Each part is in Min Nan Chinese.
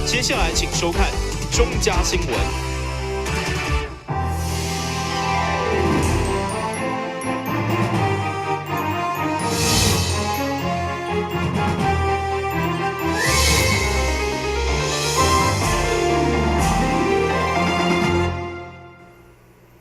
接下來請收看中嘉新聞。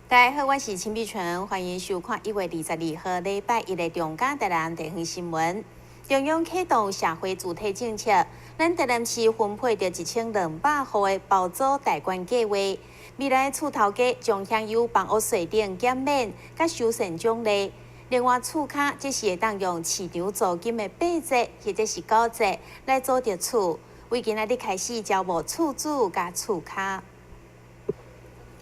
大家好，我是陳美純，歡迎收看1月22號禮拜一的中嘉台南地方新聞。中央啟動社會住宅政策，咱台南市分配著1200戶的包租代管計劃。未來厝頭家將享有房屋稅等減免、佮修繕獎勵。另外，厝跤則是會當用市場租金的8折或者是9折來租著厝。為今仔日開始招募厝主佮厝跤。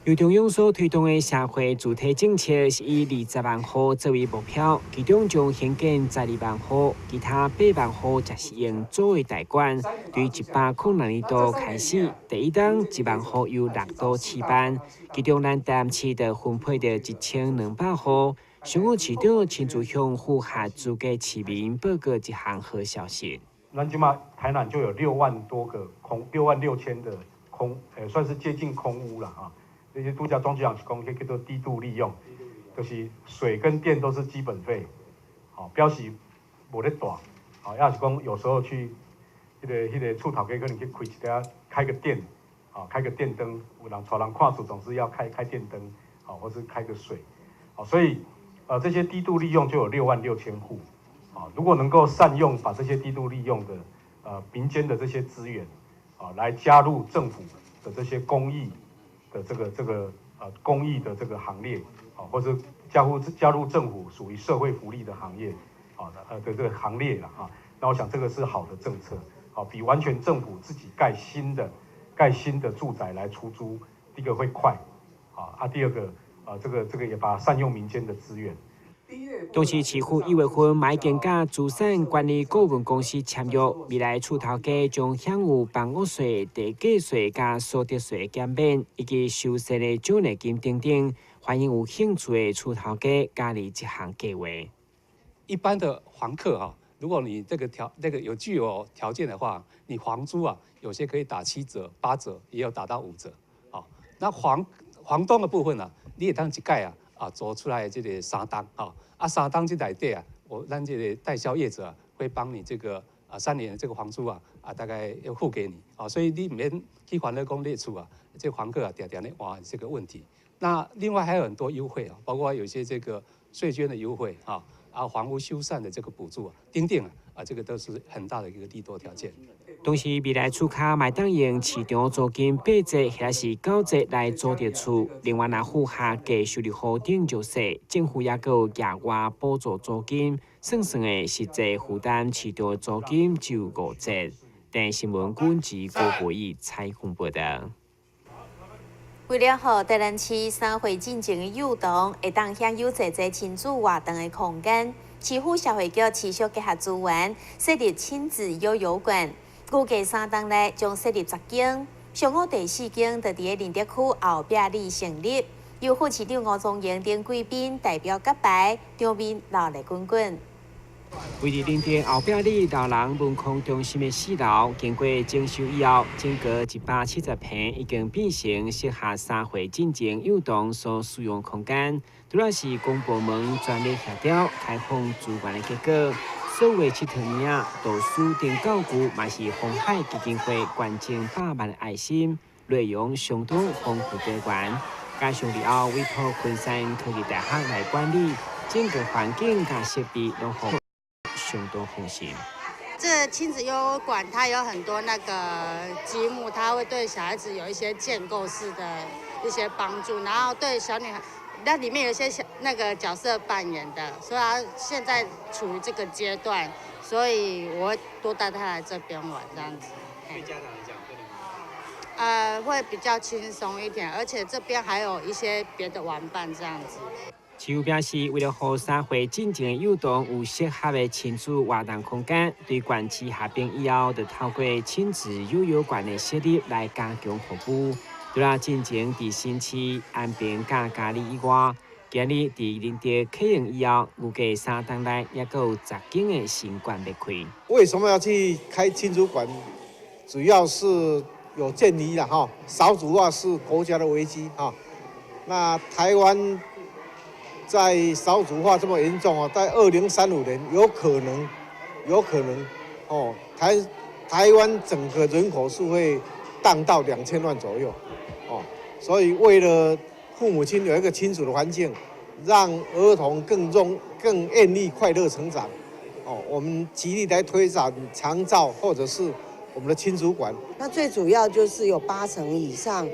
由中央所推動的社會住宅政策是以20萬戶作為目標，其中將興建12萬戶，其他8萬戶則是用租的代管。對106年度開始，第一檔1萬戶由六都試辦，其中咱台南市就分配著1200戶。上午市長親自向符合資格市民報告這項好消息。咱這馬台南就有6萬多個空，6萬6千的空，算是接近空屋了啊。這些度假莊講是講，彼叫做低度利用，就是水跟電都是基本費，好，表示無咧住，好，抑是講有時候去彼個厝頭家可能去開一下，開個電，啊，開個電燈，有人帶人看書總是要開開電燈，好，或是開個水，好，所以這些低度利用就有6萬6千戶，啊，如果能夠善用把這些低度利用的民間的這些資源，啊，來加入政府的這些公益的這個公益的這個行列，啊，或者加入政府屬於社會福利的行業，啊，的這個行列了哈。那我想這個是好的政策，好，比完全政府自己蓋新的住宅來出租，第一個會快，啊，第二個啊，這個也把善用民間的資源。同時，市府1月份嘛已經佮資產管理顧問公司簽約，未來厝頭家將享有房屋稅、地價稅佮所得稅減免，以及修繕的獎勵金等等。歡迎有興趣的厝頭家加入這項計劃。一般的房客啊，如果你這個條那個有具有條件的話，你房租啊，有些可以打7折、8折，也有打到5折。哦，那房東的部分啊，你會當一蓋啊。啊，做出來這個三檔，吼，啊三檔這內底啊，咱這個代銷業者啊，會幫你這個啊3年的這個房租啊，啊大概要付給你，啊，所以你毋免去煩惱講你厝啊，這房客啊，定定咧換這個問題。那另外還有很多優惠啊，包括有些這個稅捐的優惠，哈，啊房屋修繕的這個補助啊，等等啊，啊這個都是很大的一個利多條件。同時，未來厝跤嘛會當用市場租金8折或者是9折來租著厝。另外，若符合低收入戶頂就稅，政府也閣有額外補助租金，算算的實際負擔市場租金只有5折。電視新聞軍及郭國義採訪報道。為了予台南市3歲進前的幼童會當享有濟濟親子活動的空間，市府社會局持續結合資源，設立親子悠遊館。估計3冬內將設立10間，上午第四間就佇咧寧德區後壁里成立，由副市長吳宗榮等貴賓代表揭牌，場面熱鬧滾滾。位佇寧德後壁里老人文康中心的四樓，經過整修以後，整個170坪已經變成適合3歲進前幼童所使用空間。除了是公部門全力協調開放資源的結果，所有𨑨迌物仔、圖書等教具，嘛是鴻海基金會捐贈百萬的愛心，內容相當豐富多元。加上日後委託昆山科技大學來管理，整個環境佮設備攏予相當放心。這親子悠遊館，它有很多那個積木，它會對小孩子有一些建構式的一些幫助，然後對小女孩，那裡面有一些小那個角色扮演的，所以她現在處於這個階段，所以我會多帶她來這邊玩，這樣子。對家長來講，對你會比較輕鬆一點，而且這邊還有一些別的玩伴，這樣子。市府表示，為了予3歲進前的幼童有適合的親子活動空間，對縣市合併以後，就透過親子悠遊館的設立來加強服務。除了進前佇新市、安平佮嘉義以外，今日佇寧德啟用以後，預計3冬內猶閣有10間的新館欲開。為什麼要去開親子館？主要是有鑑於啦，哈，少子化是國家的危機，哈。那台灣在少子化這麼嚴重哦，在2035年有可能，哦，台灣整個人口數會降到2000萬左右，哦，所以為了父母親有一個親子的環境，讓兒童更願意快樂成長，哦，我們極力來推展長照或者是我們的親子館。那最主要就是有8成以上，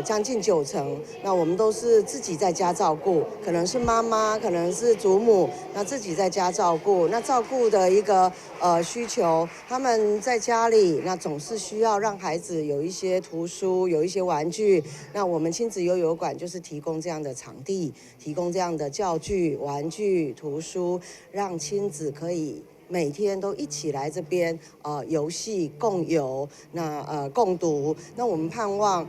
將近9成，那我們都是自己在家照顧，可能是媽媽，可能是祖母，那自己在家照顧，那照顧的一個需求，他們在家裡，那總是需要讓孩子有一些圖書，有一些玩具，那我們親子悠遊館就是提供這樣的場地，提供這樣的教具、玩具、圖書，讓親子可以每天都一起來這邊，遊戲共遊，那共讀，那我們盼望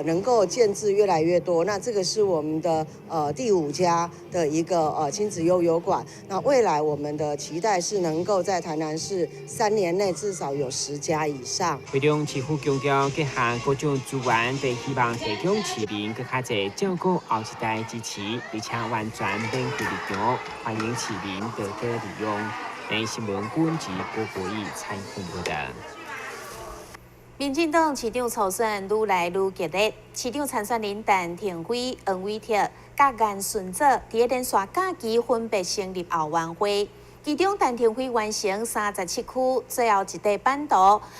能夠建置越來越多。那這個是我們的第五家的一個親子悠遊館。那未來我們的期待是能夠在台南市3年內至少有10家以上。會中市府強調，結合各種資源，都希望提供市民閣較濟照顧後一代支持，而且完全免費入場，歡迎市民多多利用。台新聞軍事郭國義採訪報道。民進黨市長初選愈來愈激烈，市長參選人陳亭妃、黃偉哲佮顏順祖佇咧連續假期分別成立後援會。其中陳亭妃完成37區最後一塊版圖，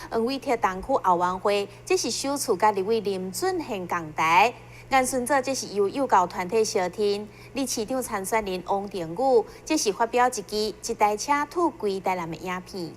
黃偉哲東區後援會，這是首次佮立委林俊憲仝台。顏順祖這是由幼教團體相挺，而市長參選人王定宇，這是發表一支一台車吐規台南的影片。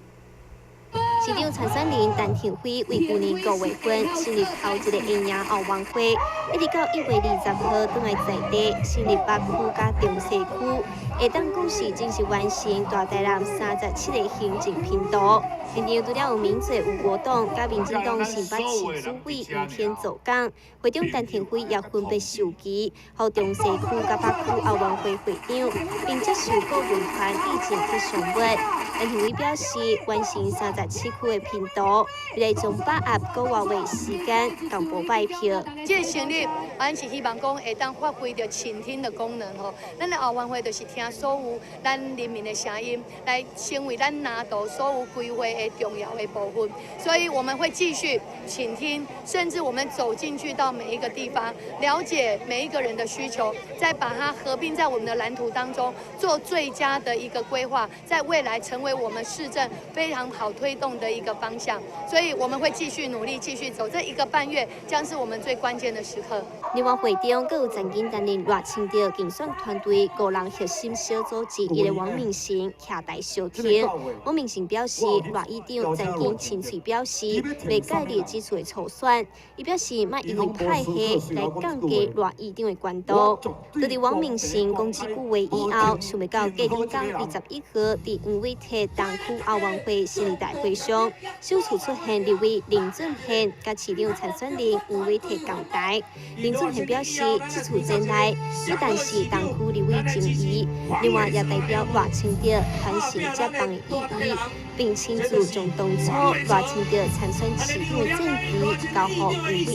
市長參選人陳亭妃為舊年5月份成立頭一個會贏後援會，一直到1月20號轉來在地成立北區佮中西區，會當講是正式完成大台南37個行政拼圖。現場除了有名嘴吳國棟、佮民進黨新北市主委吳天佐講，會長陳亭妃也分別授旗，予中西區佮北區後援會會長，並接受顧問團意見去詢問。陳亭妃表示，完成37區的拼圖，未來將把握個月時間同步拜票。這個成立，阮是希望講會當發揮著傾聽的功能吼。咱的後援會就是聽所有咱人民的聲音，來成為咱藍圖所有規劃的重要的部分。所以我們會繼續傾聽，甚至我們走進去到每一個地方，了解每一個人的需求，再把它合併在我們的藍圖當中，做最佳的一個規劃，在未來成為我們市政非常好推動的一個方向。所以我們會繼續努力，繼續走。這一個半月將是我們最關鍵的時刻。另外會中，閣有曾經擔任賴清德競選團隊五人核心小組之一的王明成徛台相挺。王明成表示，賴議長曾經親喙表示，袂介意這次的初選。伊表示，莫因為派系來降低賴議長的懸度。就佇王明成講這句話以後，想袂到隔頂工21號，佇黃偉哲東區後援會成立大會上，首次出現立委林俊憲佮市長參選人黃偉哲仝台。林俊憲表示，這次前來不但是東區立委情誼，另外也代表賴清德傳承接棒的意義，並親自將當初賴清德參選市長的戰旗交予黃偉哲。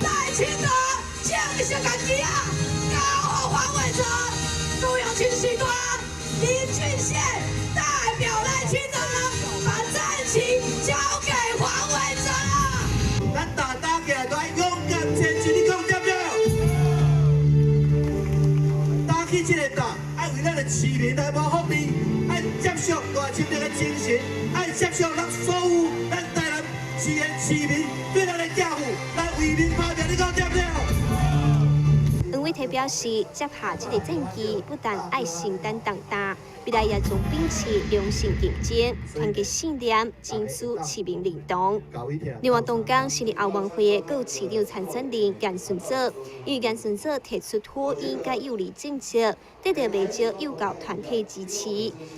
賴清德，請你先家己啊，交予黃偉哲，朱永清時代，林俊憲代表賴清德，把戰旗交給黃偉哲啦。咱大家起來都愛勇敢前進，你講對不對？打起這個仗，愛為咱的市民來謀福利，愛接續賴清德的精神，愛接續咱所有咱台南市的市民對咱的寄付，來為民打拼，你講對不對？黃偉哲表示，接下這個戰旗，不但愛承擔重擔，未來也將秉持良性競爭、團結信念，爭取市民認同。另外，同工成立後援會的閣有市長參選人顏順祖，因為顏順祖提出托嬰佮幼兒政策，得到袂少幼教團體支持。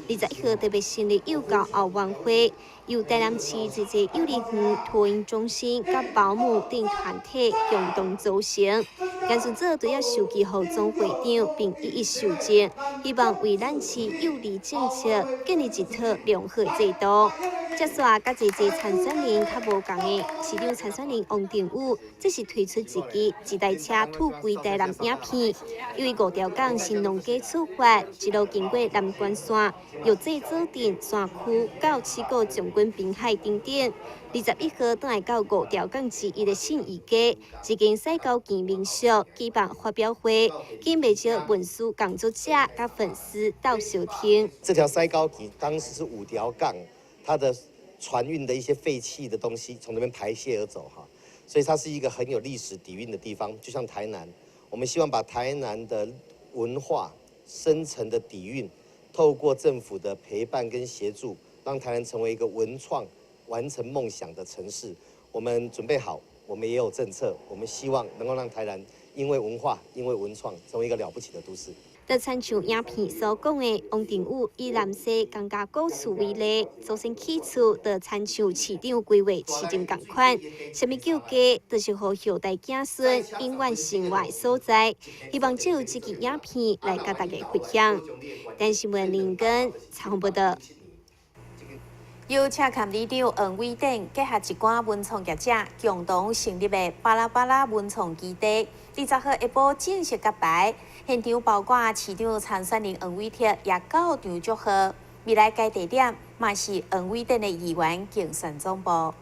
21號特別成立幼教後援會，由台南市濟濟幼兒園、托嬰中心佮保姆等團體共同組成。顏順祖除了授旗予總會長，並一一受證，希望為咱市幼兒政策建立一套良好制度。接續佮一个參選人較無仝的市長參選人王定宇，這是推出一支一台車吐規台南影片，因為五條港神農架出發，一路經過南關山、玉井左鎮山區到七股將軍濱海等等。21號轉來到五條港之一的信義街，一間西高橋民宿舉辦發表會，吸引袂少文書工作者佮粉絲到收聽。這條西高橋當時是五條港，它的船運的一些廢棄的東西從那邊排泄而走哈，所以它是一個很有歷史底蘊的地方。就像台南，我們希望把台南的文化深層的底蘊，透過政府的陪伴跟協助，讓台南成為一個文創完成夢想的城市。我們準備好，我們也有政策，我們希望能夠讓台南因為文化、因為文創，成為一個了不起的都市。就親像影片所講的，王定宇以南西江家古厝為例，祖先起厝就親像市長規劃市政仝款，啥物叫家，就是予後代子孫永遠生活的所在。希望藉由這支影片來佮大家分享。電視新聞林根採訪報導。由赤崁里長黃偉典結合一寡文創業者共同成立的巴拉巴拉文創基地，20號下晡正式揭牌。現場包括市長參選人黃偉哲也到場祝賀。未來該地點嘛是黃偉典的議員競選總部。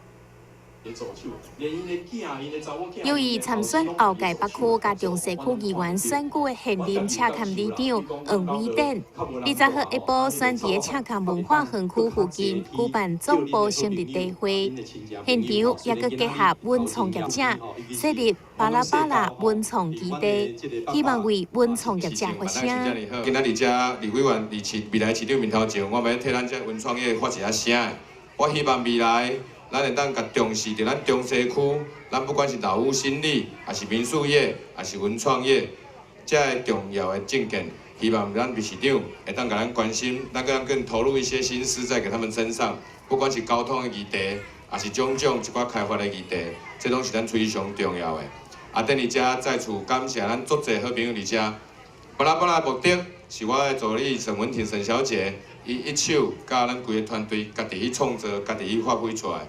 由於參選後屆北區佮中西區議員選舉的現任赤崁里長黃偉典，20號下晡選佇咧赤崁文化園區附近舉辦總部成立大會，現場也閣結合文創業者設立巴拉巴拉文創基地，希望為文創業者發聲。今仔日遮李委員、李市未來市長面頭前，我欲替咱這文創業發一下聲。我希望未來，咱會當共重視佇咱中西區，咱不管是老屋心理，抑是民宿業，抑是文創業，這个重要的政見，希望咱市長會當共咱關心，咱閣更投入一些心思在給他們身上，不管是交通的議題，抑是種種一寡開發的議題，這攏是咱非常重要的。啊，等佇遮再次感謝咱足濟好朋友佇遮。巴拉巴拉目的是我的助理沈文婷沈小姐，伊一手佮咱規个團隊家己去創造，家己去發揮出來。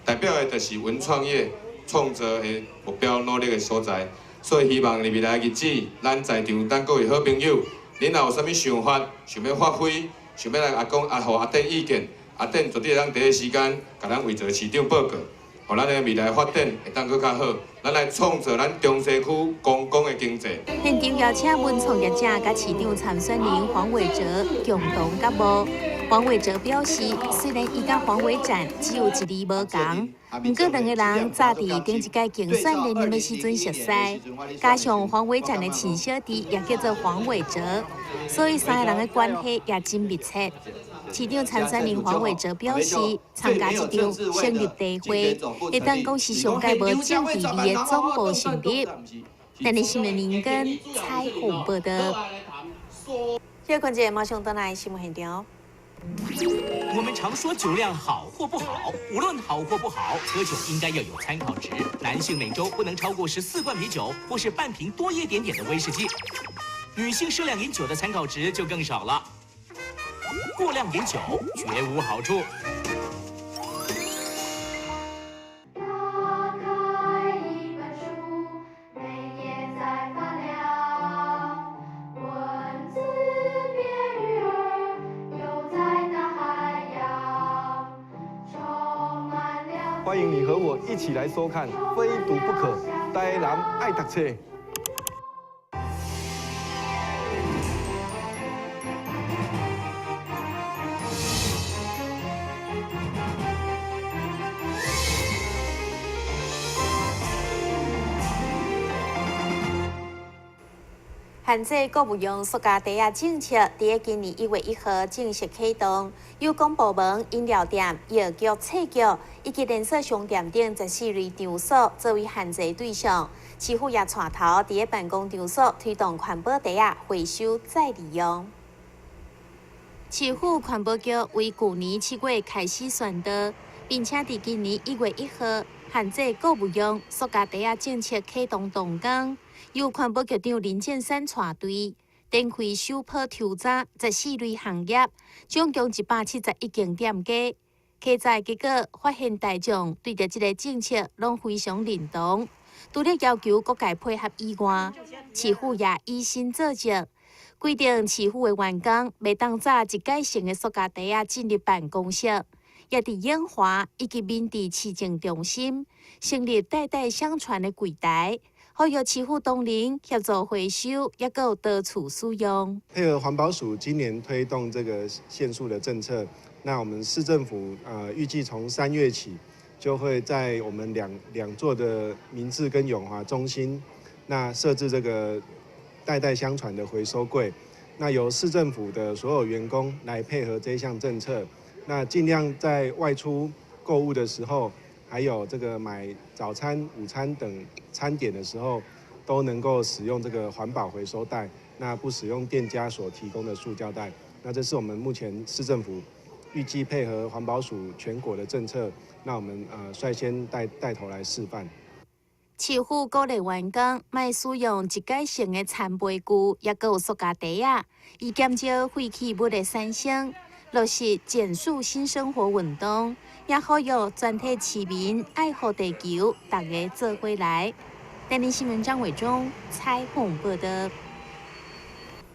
代表的就是文創業創造的目標努力的所在，所以希望佇未來日子，咱在場咱各位好朋友，恁若有啥物想法，想欲發揮，想欲來阿講阿予阿典意見，阿典絕對會當第一時間共咱魏哲市長報告，予咱的未來發展會當閣較好，咱來創造咱中西區觀光的經濟。現場邀請文創業者佮市長參選人黃偉哲共同揭幕。黃偉哲表示，雖然伊佮黃偉展只有一字無仝，毋過兩個人早佇頂一屆競選連任的時陣熟似，加上黃偉展的親小弟也叫做黃偉哲，所以三个人的關係也真密切。市長參選人黃偉哲表示，參加這場成立大會，會當講是上屆無政治味的總部成立。咱的新聞林根彩虹報道。小坤姐馬上轉來新聞現場。我們常說酒量好或不好，無論好或不好，喝酒應該要有參考值。男性每週不能超過14罐啤酒，或是半瓶多一點點的威士忌。女性適量飲酒的參考值就更少了。過量飲酒絕無好處。歡迎你和我一起來收看《非讀不可》，台南愛讀冊。限制閣無用塑膠袋仔政策，佇今年1月1號正式啟動。有關部門、飲料店、藥局、冊局以及連鎖商店等14類場所作為限制對象。市府也帶頭佇辦公場所推動環保袋仔回收再利用。市府環保局為舊年7月開始宣導，並且佇今年1月1號限制閣無用塑膠袋仔政策啟動動工。由環保局長林建山帶隊，展開首波抽查14類行業，總共171間店家，稽查結果發現，大眾對著這个政策攏非常認同。除了要求各界配合以外，市府也以身作則，規定市府的員工袂當紮一改性的塑膠袋仔進入辦公室，也佇永華以及明治市政中心成立代代相傳的櫃台，呼籲市府同仁協助回收，抑閣有多處使用。配合環保署今年推動這個限塑的政策，那我們市政府預計從3月起，就會在我們兩座的明治跟永華中心，那設置這個代代相傳的回收櫃，那由市政府的所有員工來配合這項政策，那盡量在外出購物的時候，還有這個買早餐、午餐等餐點的時候，都能夠使用這個環保回收袋，那不使用店家所提供的塑膠袋。那這是我們目前市政府預計配合環保署全國的政策，那我們率先帶頭來示範。市府鼓勵員工莫使用一改性的餐杯具，抑閣有塑膠袋仔，以減少廢棄物的產生。落實減塑新生活運動，也呼籲全體市民愛護地球，大家做伙來。電視新聞張偉忠採訪報道。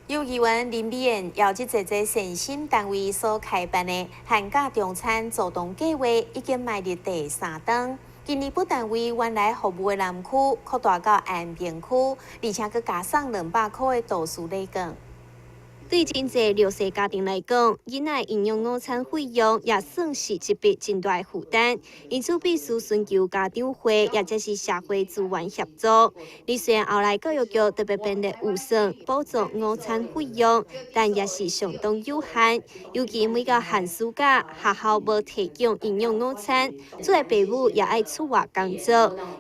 幼兒園林美燕邀集濟濟善心單位所開辦的寒假中餐助動計劃，已經邁入第三冬。今年不但為原來服務的南區擴大到安平區，而且閣加送200箍的圖書禮券。對真濟弱勢家庭來講，囡仔營養午餐費用也算是一筆真大的負擔，因此必須尋求家長會，抑者是社會資源協助。而雖然後來教育局特別編列預算補助午餐費用，但也是相當有限。尤其每個寒暑假學校無提供營養午餐，做父母也愛出外工作，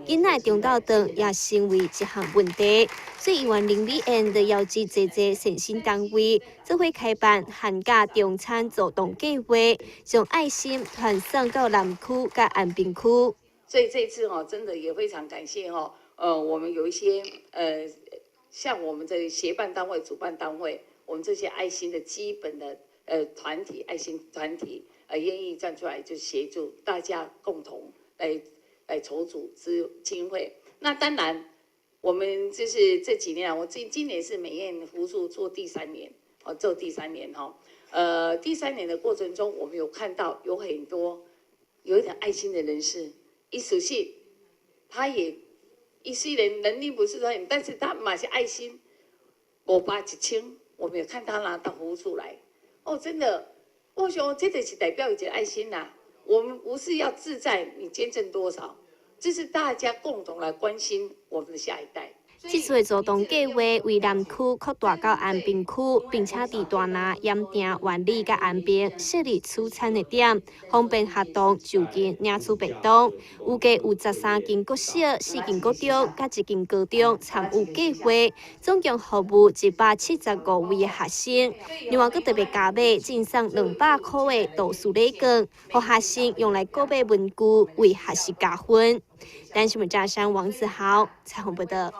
囡仔中晝頓也成為一項問題。所以，議員林美燕就邀集濟濟善心單位，做伙開辦寒假中餐助動計劃，將愛心傳送到南區佮安平區。所以這次哦，真的也非常感謝哦，我們有一些像我們的協辦單位、主辦單位，我們這些愛心的基本的團體、愛心團體，願意站出來就協助大家共同來籌組資經費。那當然，我們就是這幾年啊，我今年是美燕扶助做第三年，哦，做第三年哈，第三年的過程中，我們有看到有很多有一點愛心的人士，伊屬實他也，伊雖然能力不是說很，但是他嘛是愛心，5001000，我們有看他拿到扶出來，哦，真的，我想這就是代表一個愛心吶，我們不是要志在你捐贈多少。這是大家共同來關心我們的下一代。這次的助動計劃為南區擴大到安平區，並且佇大林、鹽埕、萬里佮安平設立取餐的點，方便學童就近領取便當。預計有13間國小、4間國中、佮1間高中參與計劃，總共服務175位的學生。另外，閣特別加碼贈送200箍的圖書禮券，予學生用來購買文具，為學習加分。台視新聞張山王子豪採訪報導。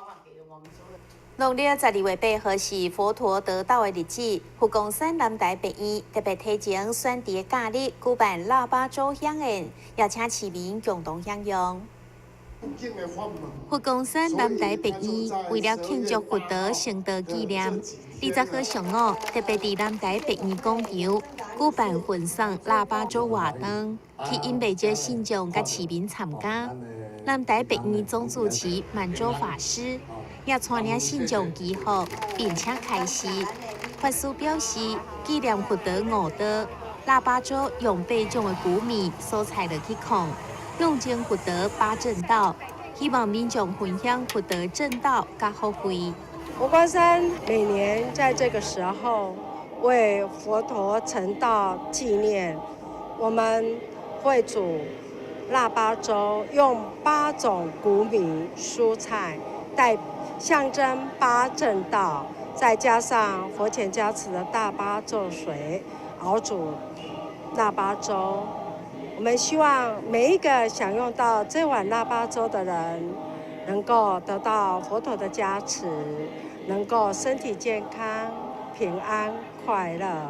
農曆12月8號是佛陀得道的日子，佛光山南台別院特別提前選佇假日舉辦臘肉粥饗宴，邀請市民共同享用。佛光山南台別院為了慶祝佛陀成道紀念，20號上午特別佇南台別院廣場舉辦薰送臘肉粥活動，吸引袂少信眾佮市民參加。南台別院總住持滿洲法師也帶領信眾祈福，並且開示。法師表示，紀念佛陀悟道，臘肉粥用八種的穀米蔬菜落去炕，象徵佛陀八正道，希望民眾分享佛陀正道佮福慧。佛光山每年在這個時候為佛陀成道紀念，我們會煮臘肉粥，用八種穀米蔬菜代象徵八正道，再加上佛前加持的大八咒水熬煮臘肉粥。我們希望每一個享用到這碗臘肉粥的人，能夠得到佛陀的加持，能夠身體健康、平安快樂。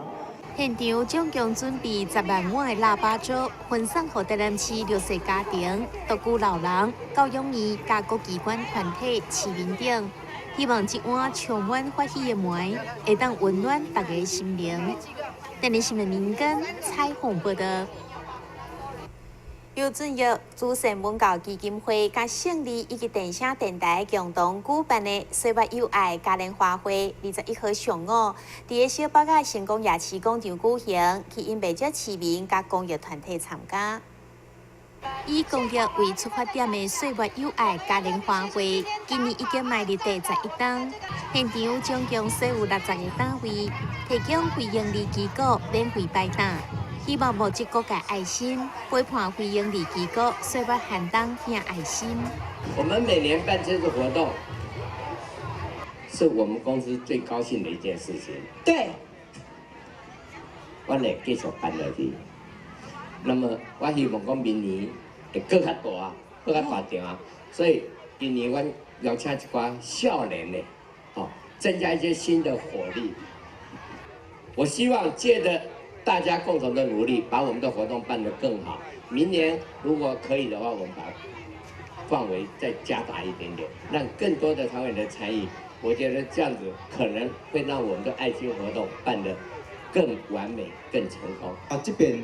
現場總共準備10萬碗的臘肉粥，分送予台南市弱勢家庭、獨居老人、教養院、佮各機關團體、市民等，希望這碗充滿歡喜的糜，會當溫暖大家心靈。電視新聞民間採訪報道。由俊業慈善文教基金會、佮勝利以及電聲電台共同舉辦的歲月有愛嘉年華會，21號上午，佇个小北仔成功夜市廣場舉行，吸引袂少市民佮公益團體參加。以公益為出發點的歲月有愛嘉年華會，今年已經邁入第11冬。現場總共設有60個檔位，提供非營利機構免費擺檔。希望募集各界愛心，陪伴非營利機構歲月寒冬獻愛心。我們每年辦這個活動，是我們公司最高興的一件事情。我會繼續辦落去。那麼我希望講明年會閣較大，閣較大場啊。所以今年阮邀請一寡少年的，哦，增加一些新的活力。我希望借著大家共同的努力，把我們的活動辦得更好。明年如果可以的話，我們把範圍再加大一點點，讓更多的團員來參與。我覺得這樣子可能會讓我們的愛心活動辦得更完美、更成功。啊，這邊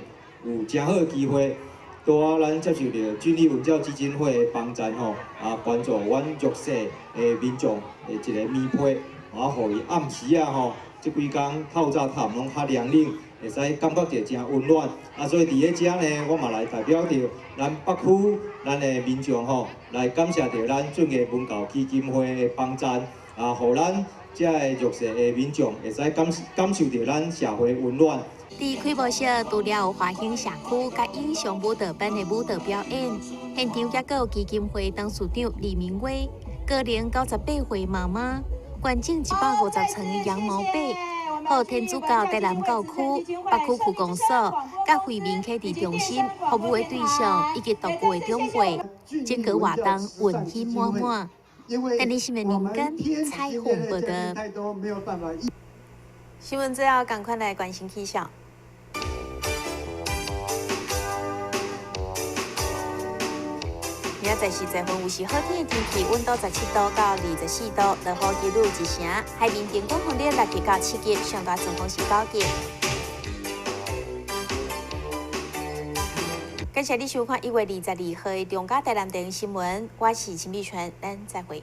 有誠好的機會，拄仔咱接受著俊逸文教基金會的幫助吼，啊，捐助阮弱勢的民眾的一個棉被，啊，予伊暗時啊吼，這幾工透早透暝攏較涼冷。會使感覺著誠溫暖，啊，所以佇咧遮呢，我嘛來代表著咱北區咱的民眾吼，來感謝著咱俊藝文教基金會的幫贊，啊，予咱遮的弱勢的民眾會使感受著咱社會溫暖。佇開幕式，除了有華興社區佮英雄舞蹈班的舞蹈表演，現場猶閣有基金會董事長李明威、高齡98歲媽媽捐贈150床的羊毛被。予天主教台南教區、北區區公所、佮惠民啟智中心服務的對象以及獨居的長輩，整個活動溫馨滿滿。電視新聞林根採訪報導。新聞最後，趕快來關心氣象。明仔載是十分有時好天的天氣，溫度17度到24度，落雨幾率1成。海面平均風力6級到7級，上大陣風是9級。感謝你收看1月22號的中嘉台南電視新聞，我是陳美泉，咱再會。